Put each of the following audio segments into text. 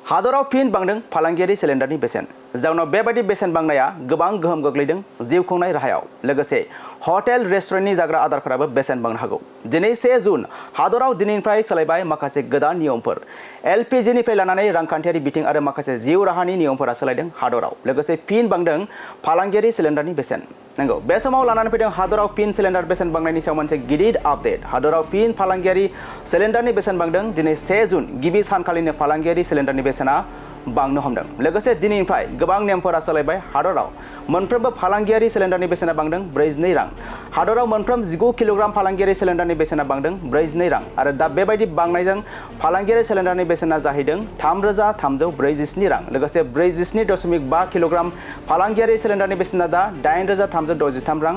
हादराव फिन बांदों फालांगियारि सिलिन्डारनि बेसेन। जाउनाव बेबायदि बेसेन बांनाया गोबां गोहोम गोग्लैदों जिउ खुंनाय राहायाव। लोगोसे हटेल रेस्टुरेन्टनि जाग्रा आदारफोराबो बेसेन बांनो हागौ। दिनै 1 जुन हादराव दिनैनिफ्राय सोलायबाय माखासे गोदान नियमफोर। एलपिजिनिफ्राय लानानै रांखान्थियारि बिथिं आरो माखासे जिउ राहानि नियमफोरा सोलायदों हादराव। लोगोसे फिन बांदों फालांगियारि सिलिन्डारनि बेसेन। नंगौ, बे समाव लानानै फैदों हादराव फिन सिलिन्डार बेसेन बांनायनि सायाव मोनसे गिदिर आपडेट। हादराव फिन फालांगियारि सिलिन्डारनि बेसेन बांदों। दिनै 1 जुन गिबि सानखालिनो फालांगियारि सिलिन्डारनि बेसेना बांनो हमदों। लोगोसे दिनैनिफ्राय गोबां नेमफोरा सोलायबाय हादराव। मोनफ्रोमबो फालांगियारि सिलिन्डारनि बेसेना बांदों 42 रां। हादराव मोनफ्रोम 19 किल'ग्राम फालांगियारि सिलिन्डारनि बेसेना बांदों 42 रां आरो दा बेबायदि बांनायजों फालांगियारि सिलिन्डारनि बेसेना जाहैदों 3,347 रां। लोगोसे 47.5 किल'ग्राम फालांगियारि सिलिन्डारनि बेसेना दा 8,363 रां।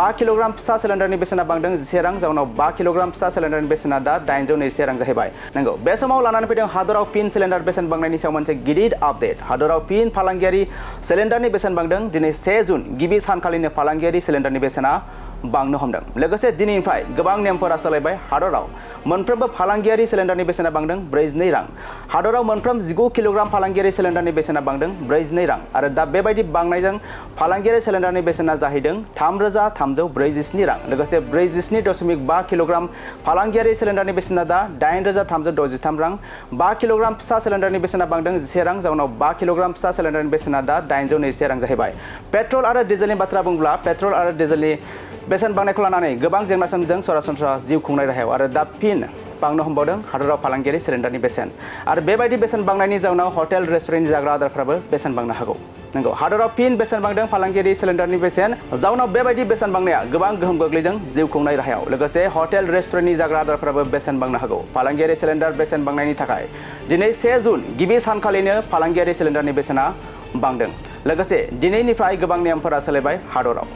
5 किल'ग्राम फिसा सिलिन्डारनि बेसेना बांदों 11 रां। जाउनाव 5 किल'ग्राम फिसा सिलिन्डारनि बेसेना दा 821 रां जाहैबाय। नंगौ, बे समाव लानानै फैदों हादराव फिन सिलिन्डार बेसेन बांनायनि सायाव मोनसे गिदिर आपडेट। हादराव फिन फालांगियारि सिलिन्डारनि बेसेन बांदों। दिनै 1 जुन गिबि सानखालिनो फालांगियारि सिलिन्डारनि बेसेना बांनो हमदों। लोगोसे दिनैनिफ्राय गोबां नेमफोरा सोलायबाय हादराव। मोनफ्रोमबो फालांगियारि सिलिन्डारनि बेसेना बांदों 42 रां। हादराव मोनफ्रोम 19 किल'ग्राम फालांगियारि सिलिन्डारनि बेसेना बांदों 42 रां आरो दा बेबायदि बांनायजों फालांगियारि सिलिन्डारनि बेसेना जाहैदों 3,347 रां। लोगोसे 47.5 किल'ग्राम फालांगियारि सिलिन्डारनि बेसेना दा 8,363 रां। 5 किल'ग्राम फिसा सिलिन्डारनि बेसेना बांदों 11 रां। जाउनाव 5 किल'ग्राम फिसा सिलिन्डारनि बेसेना दा 821 रां जाहैबाय। पेट्रल आरो डिजेलनि बाथ्रा बुङोब्ला पेट्रल आरो डिजेलनि बेसेन बांनायखौ लानानै गोबां जेंना सोमजिदों सरासनस्रा जिउ खुंनाय राहायाव आरो दा फिन बांनो हमबावदों हादराव फालांगियारि सिलिन्डारनि बेसेन। आरो बेबायदि बेसेन बांनायनि जाउनाव हटेल रेस्टुरेन्टनि जाग्रा आदारफ्राबो बेसेन बांनो हागौ। नंगौ, हादराव फिन बेसेन बांदों फालांगियारि सिलिन्डारनि बेसेन। जाउनाव बेबायदि बेसेन बांनाया गोबां गोहोम गोग्लैदों जिउ खुंनाय राहायाव। लोगोसे हटेल रेस्टुरेन्टनि जाग्रा आदारफ्राबो बेसेन बांनो हागौ। फालांगियारि सिलिन्डार बेसेन बांनायनि थाखाय दिनै 1 जुन गिबि सानखालिनो फालांगियारि सिलिन्डारनि बेसेना बांदों। लोगोसे दिनैनिफ्राय गोबां नेमफोरा सोलायबाय हादराव।